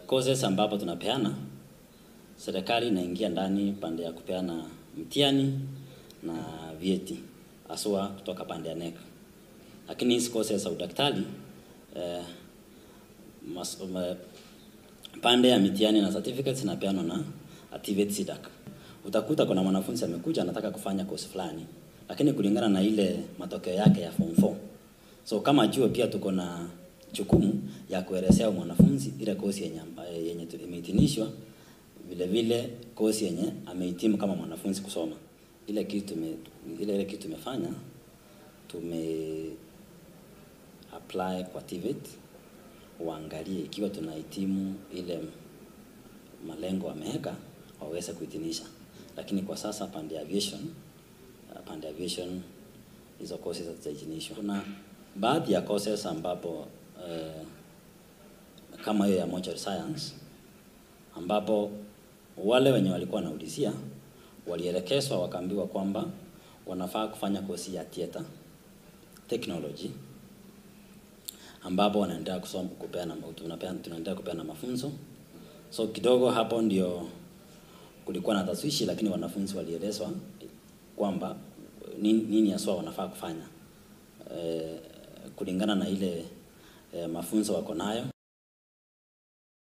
Courses ambapo tunapeana, serikali inaingia ndani pande ya kupeana mtihani na vyeti haswa kutoka pande ya KNEC. Lakini hizi courses za udaktari, pande ya mitihani na certificates inapeanwa na TVET CDACC. Utakuta kuna mwanafunzi amekuja anataka kufanya course fulani, lakini kulingana na ile matokeo yake ya form 4. So kama chuo pia tuko na jukumu ya kuelezea mwanafunzi ile course yenye imehitinishwa, vile vile course yenye amehitimu kama mwanafunzi kusoma. Ile kitu tumefanya, tume apply kwa TVET waangalie ikiwa tunahitimu ile malengo wameweka waweze kuhitimisha. Lakini kwa sasa pande ya aviation hizo courses hazijahitinishwa. Kuna baadhi ya courses ambapo kama hiyo ya mortuary science, ambapo wale wenye walikuwa wanaulizia walielekezwa wakaambiwa kwamba wanafaa kufanya kosi ya theater technology, ambapo wanaendelea kusoma kupeana tunaendelea kupeana mafunzo. So kidogo hapo ndio kulikuwa na tashwishi, lakini wanafunzi walielezwa kwamba nini haswa wanafaa kufanya kulingana na ile mafunzo wako nayo.